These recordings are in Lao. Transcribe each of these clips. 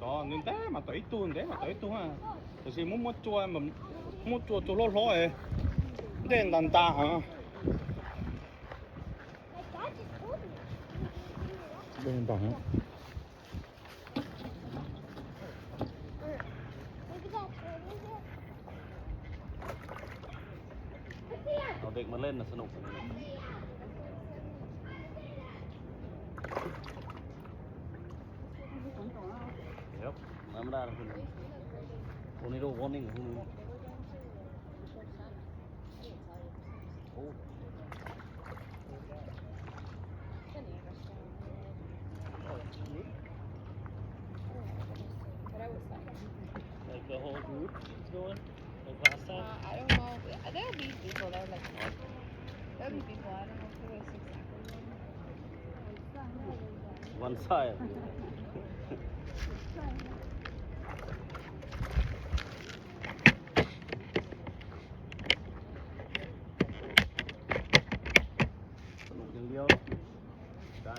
Có, nên thế mà tôi ít tu, thế mà tôi ít tu ha. Tôi xin muốn mua chua mà mua chua chua lố lố ấy. Đen đàn ta hả? Đen đàn hả? ເອົາເດັກມາເລ່ນນະ ສະໜຸກ. Yep, ທຳມະດາລະ ພວກນີ້ ພວກນີ້ warning ພວກນີ້. ໂອ້ Like the whole group is going? Like last time? Uh, I don't know. There'll be people. There'll, like, there'll be people. I don't know who is exactly. One side. ສະໜຸກຢ່າງດຽວ ໄດ້.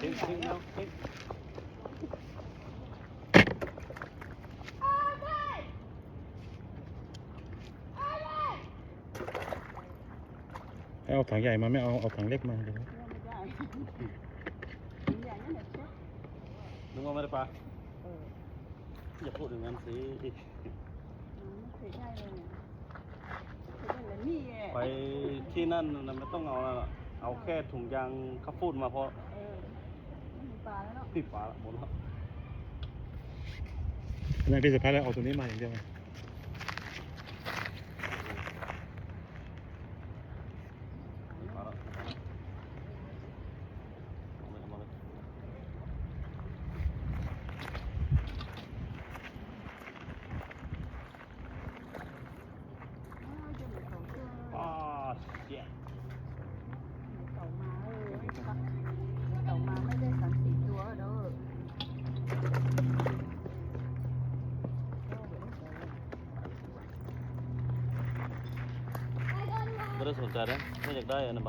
Think, think now, think. ໃຫ້ເອົາຖັງໃຫຍ່ມາ ແມ່ເອົາ ເອົາຖັງເລັກມາ. ນຶກວ່າໄມ່ໄດ້ປາ. ເອີ ຢ່າພູດຢ່າງນັ້ນຊິ. ໄປທີ່ນັ້ນນະ ມັນຕ້ອງເອົາ ເອົາແຄ່ຖົງຢາງເຂົ້າຟູດມາພໍ. ເອີ ມີປາແລ້ວເນາະ ມີປາລະ ໝົດລະ. ອັນນັ້ນພີ່ສະພາຍເອົາໂຕນີ້ມາຢ່າງດຽວ. ບໍ່ໄດ້ສົນໃຈເດ້ ແຄ່ຢາກໄດ້ອັນນັ້ນ.